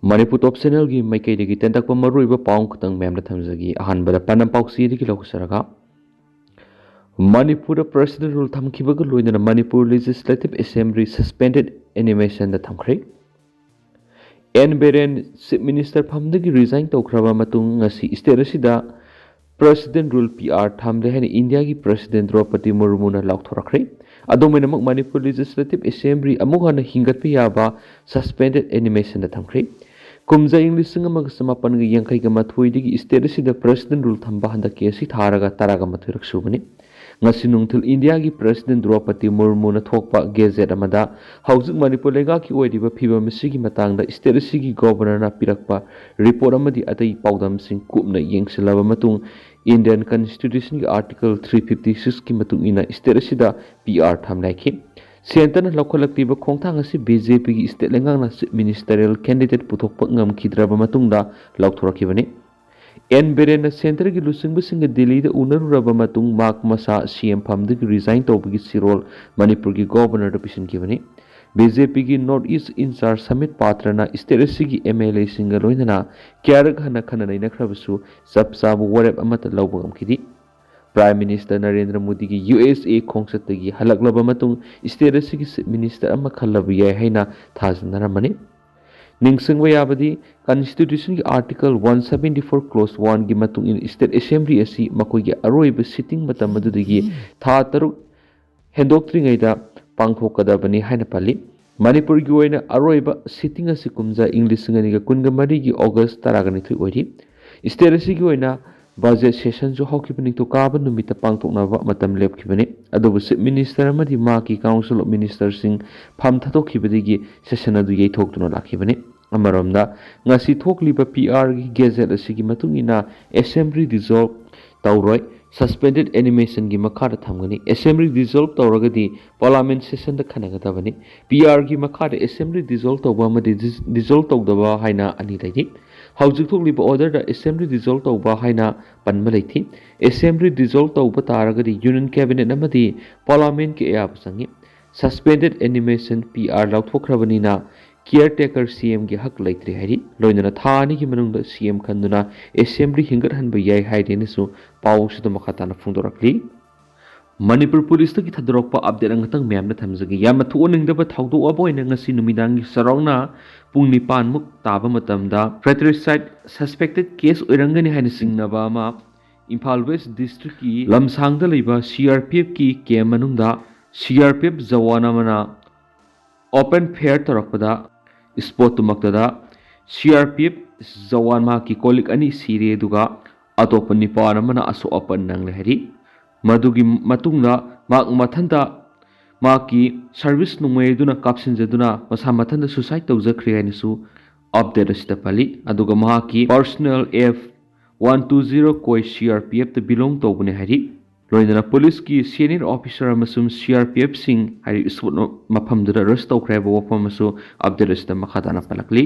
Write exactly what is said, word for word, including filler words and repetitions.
ꯃꯅꯤꯄꯨꯔ ꯇꯣꯞ ꯆꯦꯅꯦꯜꯒꯤ ꯃꯥꯏꯀꯩꯗꯒꯤ ꯇꯦꯟꯇꯛꯄ ꯃꯔꯨꯑꯣꯏꯕ ꯄꯥꯎ ꯈꯛꯇꯪ ꯃꯌꯥꯝꯗ ꯊꯝꯖꯒꯦ꯫ ꯑꯍꯥꯟꯕꯗ ꯄꯥꯟꯗꯝ ꯄꯥꯎꯆꯦꯗꯒꯤ ꯂꯧꯖꯔꯒ, ꯃꯅꯤꯄꯨꯔꯗ ꯄ꯭ꯔꯦꯁꯤꯗꯦꯟ ꯔꯨꯜ ꯊꯝꯈꯤꯕꯒ ꯂꯣꯏꯅꯅ ꯃꯅꯤꯄꯨꯔ ꯂꯦꯖꯤꯁꯂꯦꯇꯤꯚ ꯑꯦꯁꯦꯝꯕ꯭ꯂꯤ ꯁꯁꯄꯦꯟꯗꯦꯗ ꯑꯦꯅꯤꯃꯦꯁꯟꯗ ꯊꯝꯈ꯭ꯔꯦ꯫ ꯑꯦꯟ ꯕꯤꯔꯦꯟ ꯆꯤꯐ ꯃꯤꯅꯤꯁꯇꯔ ꯐꯝꯗꯒꯤ ꯔꯤꯖꯥꯏꯟ ꯇꯧꯈ꯭ꯔꯕ ꯃꯇꯨꯡ ꯉꯁꯤ ꯁ꯭ꯇꯦꯠ ꯑꯁꯤꯗ ꯄ꯭ꯔꯦꯁꯤꯗꯦꯟ ꯔꯨꯜ ꯄꯤ ꯑꯥꯔ ꯊꯝꯂꯦ ꯍꯥꯏꯅ ꯏꯟꯗꯤꯌꯥꯒꯤ ꯄ꯭ꯔꯦꯁꯤꯗꯦꯟ ꯗ꯭ꯔꯧꯄꯗꯤ ꯃꯨꯔꯃꯨꯅ ꯂꯥꯎꯊꯣꯔꯛꯈ꯭ꯔꯦ꯫ ꯑꯗꯨꯝ ꯑꯣꯏꯅꯃꯛ ꯃꯅꯤꯄꯨꯔ ꯂꯦꯖꯤꯁꯂꯦꯇꯤꯚ ꯑꯦꯁꯦꯝꯕ꯭ꯂꯤ ꯑꯃꯨꯛ ꯍꯟꯅ ꯍꯤꯡꯒꯠꯄ ꯌꯥꯕ ꯁꯁꯄꯦꯟꯗꯦꯗ ꯑꯦꯅꯤꯃꯦꯁꯟꯗ ꯊꯝꯈ꯭ꯔꯦ꯫ ꯀꯨꯝꯖꯥ ꯏꯪ ꯂꯤꯁꯤꯡ ꯑꯃꯒ ꯆꯃꯥꯄꯟꯒ ꯌꯥꯡꯈꯩꯒ ꯃꯥꯊꯣꯏꯗꯒꯤ ꯁ꯭ꯇꯦꯠ ꯑꯁꯤꯗ ꯄ꯭ꯔꯦꯁꯤꯗꯦꯟ ꯔꯨꯜ ꯊꯝꯕ ꯍꯟꯗꯛꯀꯤ ꯑꯁꯤ ꯊꯥꯔꯒ ꯇꯔꯥꯒ ꯃꯥꯊꯣꯏꯔꯛ ꯁꯨꯕꯅꯤ꯫ ꯉꯁꯤ ꯅꯨꯡꯊꯤꯜ ꯏꯟꯗꯤꯌꯥꯒꯤ ꯄ꯭ꯔꯦꯁꯤꯗꯦꯟ ꯗ꯭ꯔꯧꯄꯗꯤ ꯃꯨꯔꯃꯨꯅ ꯊꯣꯛꯄ ꯒꯦꯖꯦꯠ ꯑꯃꯗ ꯍꯧꯖꯤꯛ ꯃꯅꯤꯄꯨꯔ ꯂꯩꯉꯥꯛꯀꯤ ꯑꯣꯏꯔꯤꯕ ꯐꯤꯕꯝ ꯑꯁꯤꯒꯤ ꯃꯇꯥꯡꯗ ꯁ꯭ꯇꯦꯠ ꯑꯁꯤꯒꯤ ꯒꯣꯚꯔꯅꯔꯅ ꯄꯤꯔꯛꯄ ꯔꯤꯄꯣꯔꯠ ꯑꯃꯗꯤ ꯑꯇꯩ ꯄꯥꯎꯗꯝꯁꯤꯡ ꯀꯨꯞꯅ ꯌꯦꯡꯁꯤꯜꯂꯕ ꯃꯇꯨꯡ ꯏꯟꯗꯤꯌꯟ ꯀꯟꯁꯇꯤꯇ꯭ꯌꯨꯁꯟꯒꯤ ꯑꯥꯔꯇꯤꯀꯜ ꯊ꯭ꯔꯤ ꯐꯤꯐꯇꯤ ꯁꯤꯛꯁꯀꯤ ꯃꯇꯨꯡ ꯏꯟꯅ ꯁ꯭ꯇꯦꯠ ꯑꯁꯤꯗ ꯄꯤ ꯑꯥꯔ ꯊꯝꯂꯦ ꯍꯥꯏꯈꯤ꯫ ꯁꯦꯟꯇꯔꯅ ꯂꯧꯈꯠꯂꯛꯂꯤꯕ ꯈꯣꯡꯊꯥꯡ ꯑꯁꯤ ꯕꯤ ꯖꯦ ꯄꯤꯒꯤ ꯁ꯭ꯇꯦꯠ ꯂꯩꯉꯥꯛꯅ ꯆꯤꯐ ꯃꯤꯅꯤꯁꯇꯔꯤꯌꯦꯜ ꯀꯦꯟꯗꯤꯗꯦꯠ ꯄꯨꯊꯣꯛꯄ ꯉꯝꯈꯤꯗ꯭ꯔꯕ ꯃꯇꯨꯡꯗ ꯂꯥꯎꯊꯣꯔꯛꯈꯤꯕꯅꯤ꯫ ꯑꯦꯟ ꯕꯤꯔꯦꯟꯅ ꯁꯦꯟꯇꯔꯒꯤ ꯂꯨꯆꯤꯡꯕꯁꯤꯡꯒ ꯗꯤꯜꯂꯤꯗ ꯎꯅꯔꯨꯔꯕ ꯃꯇꯨꯡ ꯃꯍꯥꯛ ꯃꯁꯥ ꯁꯤ ꯑꯦꯝ ꯐꯝꯗꯒꯤ ꯔꯤꯖꯥꯏꯟ ꯇꯧꯕꯒꯤ ꯆꯤꯔꯣꯜ ꯃꯅꯤꯄꯨꯔꯒꯤ ꯒꯣꯚꯔꯅꯔꯗ ꯄꯤꯁꯤꯟꯈꯤꯕꯅꯤ꯫ ꯕꯤ ꯖꯦ ꯄꯤꯒꯤ ꯅꯣꯔꯠ ꯏꯁ ꯏꯟꯆꯥꯔꯖ ꯁꯃꯤꯠ ꯄꯥꯇ꯭ꯔꯅ ꯁ꯭ꯇꯦꯠ ꯑꯁꯤꯒꯤ ꯑꯦꯝ ꯑꯦꯜ ꯑꯦꯁꯤꯡꯒ ꯂꯣꯏꯅꯅ ꯀꯌꯥꯔꯛ ꯍꯟꯅ ꯈꯟꯅ ꯅꯩꯅꯈ꯭ꯔꯕꯁꯨ ꯆꯞ ꯆꯥꯕ ꯋꯥꯔꯦꯞ ꯑꯃꯠꯇ ꯂꯧꯕ ꯉꯝꯈꯤꯗꯦ꯫ ꯄ꯭ꯔꯥꯏꯝ ꯃꯤꯅꯤꯁꯇꯔ ꯅꯔꯦꯟꯗ꯭ꯔ ꯃꯣꯗꯤꯒꯤ ꯌꯨ ꯑꯦꯁ ꯑꯦ ꯈꯣꯡꯆꯠꯇꯒꯤ ꯍꯜꯂꯛꯂꯕ ꯃꯇꯨꯡ ꯁ꯭ꯇꯦꯠ ꯑꯁꯤꯒꯤ ꯆꯤꯐ ꯃꯤꯅꯤꯁꯇꯔ ꯑꯃ ꯈꯜꯂꯕ ꯌꯥꯏ ꯍꯥꯏꯅ ꯊꯥꯖꯅꯔꯝꯕꯅꯤ꯫ ꯅꯤꯡꯁꯤꯡꯕ ꯌꯥꯕꯗꯤ, ꯀꯟꯁꯇꯤꯇ꯭ꯌꯨꯁꯟꯒꯤ article one seventy four clause ꯋꯥꯟꯒꯤ ꯃꯇꯨꯡ ꯏꯟꯅ ꯁ꯭ꯇꯦꯠ ꯑꯦꯁꯦꯝꯕ꯭ꯂꯤ ꯑꯁꯤ ꯃꯈꯣꯏꯒꯤ ꯑꯔꯣꯏꯕ ꯁꯤꯇꯤꯡ ꯃꯇꯝ ꯑꯗꯨꯗꯒꯤ ꯊꯥ ꯇꯔꯨꯛ ꯍꯦꯟꯗꯣꯛꯇ꯭ꯔꯤꯉꯩꯗ ꯄꯥꯡꯊꯣꯛꯀꯗꯕꯅꯤ ꯍꯥꯏꯅ ꯄꯜꯂꯤ꯫ ꯃꯅꯤꯄꯨꯔꯒꯤ ꯑꯣꯏꯅ ꯑꯔꯣꯏꯕ ꯁꯤꯇꯤꯡ ꯑꯁꯤ ꯀꯨꯝꯖꯥ ꯏꯪ ꯂꯤꯁꯤꯡ ꯑꯅꯤꯒ ꯀꯨꯟꯒ ꯃꯔꯤꯒꯤ ꯑꯣꯒꯁ ꯇꯔꯥꯒ ꯅꯤꯊꯣꯏ ꯑꯣꯏꯔꯤ꯫ ꯁ꯭ꯇꯦꯠ ꯑꯁꯤꯒꯤ ꯑꯣꯏꯅ ꯕꯖꯦꯠ ꯁꯦꯁꯟꯁꯨ ꯍꯧꯈꯤꯕ ꯅꯤꯡꯊꯧꯀꯥꯕ ꯅꯨꯃꯤꯠꯇ ꯄꯥꯡꯊꯣꯛꯅꯕ ꯃꯇꯝ ꯂꯦꯞꯈꯤꯕꯅꯤ꯫ ꯑꯗꯨꯕꯨ ꯆꯤꯐ ꯃꯤꯅꯤꯁꯇꯔ ꯑꯃꯗꯤ ꯃꯍꯥꯛꯀꯤ ꯀꯥꯎꯟꯁꯤꯜ ꯑꯣꯐ ꯃꯤꯅꯤꯁꯇꯔꯁꯤꯡ ꯐꯝ ꯊꯥꯗꯣꯛꯈꯤꯕꯗꯒꯤ ꯁꯦꯁꯟ ꯑꯗꯨ ꯌꯩꯊꯣꯛꯇꯨꯅ ꯂꯥꯛꯈꯤꯕꯅꯤ꯫ ꯑꯃꯔꯣꯝꯗ, ꯉꯁꯤ ꯊꯣꯛꯂꯤꯕ ꯄꯤ ꯑꯥꯔꯒꯤ ꯒꯦꯖꯦꯠ ꯑꯁꯤꯒꯤ ꯃꯇꯨꯡ ꯏꯟꯅ ꯑꯦꯁꯦꯝꯕ꯭ꯂꯤ ꯗꯤꯖꯣꯜꯕ ꯇꯧꯔꯣꯏ, ꯁꯁꯄꯦꯟꯗꯦꯗ ꯑꯦꯅꯤꯃꯦꯁꯟꯒꯤ ꯃꯈꯥꯗ ꯊꯝꯒꯅꯤ꯫ ꯑꯦꯁꯦꯝꯕ꯭ꯂꯤ ꯗꯤꯖꯣꯜꯕ ꯇꯧꯔꯒꯗꯤ ꯄꯥꯔꯂꯥꯃꯦꯟ ꯁꯦꯁꯟꯗ ꯈꯟꯅꯒꯗꯕꯅꯤ꯫ ꯄꯤ ꯑꯥꯔꯒꯤ ꯃꯈꯥꯗ ꯑꯦꯁꯦꯝꯕ꯭ꯂꯤ ꯗꯤꯖꯣꯜꯕ ꯇꯧꯕ ꯑꯃꯗꯤ ꯗꯤꯁ-, ꯗꯤꯖꯣꯜꯕ ꯇꯧꯗꯕ ꯍꯥꯏꯅ ꯑꯅꯤ ꯂꯩꯔꯤ꯫ ꯍꯧꯖꯤꯛ ꯊꯣꯛꯂꯤꯕ ꯑꯣꯔꯗꯔꯗ ꯑꯦꯁꯦꯝꯕ꯭ꯂꯤ ꯗꯤꯖꯣꯜꯕ ꯇꯧꯕ ꯍꯥꯏꯅ ꯄꯟꯕ ꯂꯩꯇꯦ꯫ ꯑꯦꯁꯦꯝꯕ꯭ꯂꯤ ꯗꯤꯖꯣꯜꯕ ꯇꯧꯕ ꯇꯥꯔꯒꯗꯤ ꯌꯨꯅꯤꯌꯟ ꯀꯦꯕꯤꯅꯦꯠ ꯑꯃꯗꯤ ꯄꯥꯔꯂꯥꯃꯦꯟꯒꯤ ꯑꯌꯥꯕ ꯆꯪꯏ꯫ ꯁꯁꯄꯦꯟꯗꯦꯗ ꯑꯦꯅꯤꯃꯦꯁꯟ ꯄꯤ ꯑꯥꯔ ꯂꯧꯊꯣꯛꯈ꯭ꯔꯕꯅꯤꯅ ꯀꯤꯌꯔ ꯇꯦꯀꯔ ꯁꯤ ꯑꯦꯝꯒꯤ ꯍꯛ ꯂꯩꯇ꯭ꯔꯦ ꯍꯥꯏꯔꯤ꯫ ꯂꯣꯏꯅꯅ ꯊꯥ ꯑꯅꯤꯒꯤ ꯃꯅꯨꯡꯗ ꯁꯤ ꯑꯦꯝ ꯈꯟꯗꯨꯅ ꯑꯦꯁꯦꯝꯕ꯭ꯂꯤ ꯍꯤꯡꯒꯠꯍꯟꯕ ꯌꯥꯏ ꯍꯥꯏꯔꯦꯅꯁꯨ ꯄꯥꯎ ꯑꯁꯤꯗ ꯃꯈꯥ ꯇꯥꯅ ꯐꯣꯡꯗꯣꯔꯛꯂꯤ꯫ ꯃꯅꯤꯄꯨꯔ ꯄꯨꯂꯤꯁꯇꯒꯤ ꯊꯥꯗꯣꯔꯛꯄ ꯑꯞꯗꯦꯠ ꯑꯃꯇꯪ ꯃꯌꯥꯝꯅ ꯊꯝꯖꯒꯦ꯫ ꯌꯥꯝꯅ ꯊꯣꯛꯍꯟꯅꯤꯡꯗꯕ ꯊꯧꯗꯣꯛ ꯑꯃ ꯑꯣꯏꯅ ꯉꯁꯤ ꯅꯨꯃꯤꯗꯥꯡꯒꯤ ꯆꯥꯎꯔꯥꯛꯅ ꯄꯨꯡ ꯅꯤꯄꯥꯟꯃꯨꯛ ꯇꯥꯕ ꯃꯇꯝꯗ ꯐ꯭ꯔꯦꯇꯔꯤꯁꯥꯏꯠ ꯁꯁꯄꯦꯛꯇꯦꯠ ꯀꯦꯁ ꯑꯣꯏꯔꯝꯒꯅꯤ ꯍꯥꯏꯅ ꯆꯤꯡꯅꯕ ꯑꯃ ꯏꯝꯐꯥꯜ ꯋꯦꯁ ꯗꯤꯁꯇ꯭ꯔꯤꯛꯀꯤ ꯂꯝꯁꯥꯡꯗ ꯂꯩꯕ ꯁꯤ ꯑꯥꯔ ꯄꯤ ꯑꯦꯐꯀꯤ ꯀꯦꯝ ꯃꯅꯨꯡꯗ C R P F Jawan ꯑꯃꯅ ꯑꯣꯄꯟ ꯐꯥꯌꯔ ꯇꯧꯔꯛꯄꯗ ꯏꯁꯄꯣꯠꯇꯨꯃꯛꯇꯗ C R P F Jawan ꯃꯍꯥꯛꯀꯤ ꯀꯣꯂꯤꯛ ꯑꯅꯤ ꯁꯤꯔꯦ, ꯑꯗꯨꯒ ꯑꯇꯣꯞꯄ ꯅꯤꯄꯥꯟ ꯑꯃꯅ ꯑꯁꯣꯛ ꯑꯄꯟ ꯅꯪꯂꯦ ꯍꯥꯏꯔꯤ꯫ ꯃꯗꯨꯒꯤ ꯃꯇꯨꯡꯗ ꯃꯍꯥꯛ ꯃꯊꯟꯇ ꯃꯍꯥꯛꯀꯤ ꯁꯥꯔꯚꯤꯁ ꯅꯣꯡꯃꯩ ꯑꯗꯨꯅ ꯀꯥꯞꯁꯤꯟꯖꯗꯨꯅ ꯃꯁꯥ ꯃꯊꯟꯇ ꯁꯨꯁꯥꯏꯠ ꯇꯧꯖꯈ꯭ꯔꯦ ꯍꯥꯏꯅꯁꯨ ꯑꯞꯗꯦꯠ ꯑꯁꯤꯗ ꯄꯜꯂꯤ꯫ ꯑꯗꯨꯒ ꯃꯍꯥꯛꯀꯤ personal F one two zero ꯀꯣꯏ ꯁꯤ ꯑꯥꯔ ꯄꯤ ꯑꯦꯐꯇ ꯕꯤꯂꯣꯡ ꯇꯧꯕꯅꯤ ꯍꯥꯏꯔꯤ꯫ ꯂꯣꯏꯅꯅ ꯄꯨꯂꯤꯁꯀꯤ ꯁꯦꯅꯤꯌꯔ ꯑꯣꯐꯤꯁꯔ ꯑꯃꯁꯨꯡ ꯁꯤ ꯑꯥꯔ ꯄꯤ ꯑꯦꯐꯁꯤꯡ ꯍꯥꯏꯔꯤꯕ ꯏꯁꯄꯣꯠ ꯃꯐꯝꯗꯨꯗ ꯑꯦꯔꯦꯁ ꯇꯧꯈ꯭ꯔꯦ ꯍꯥꯏꯕ ꯋꯥꯐꯝ ꯑꯃꯁꯨ ꯑꯞꯗꯦꯠ ꯑꯁꯤꯗ ꯃꯈꯥ ꯇꯥꯅ ꯄꯜꯂꯛꯂꯤ꯫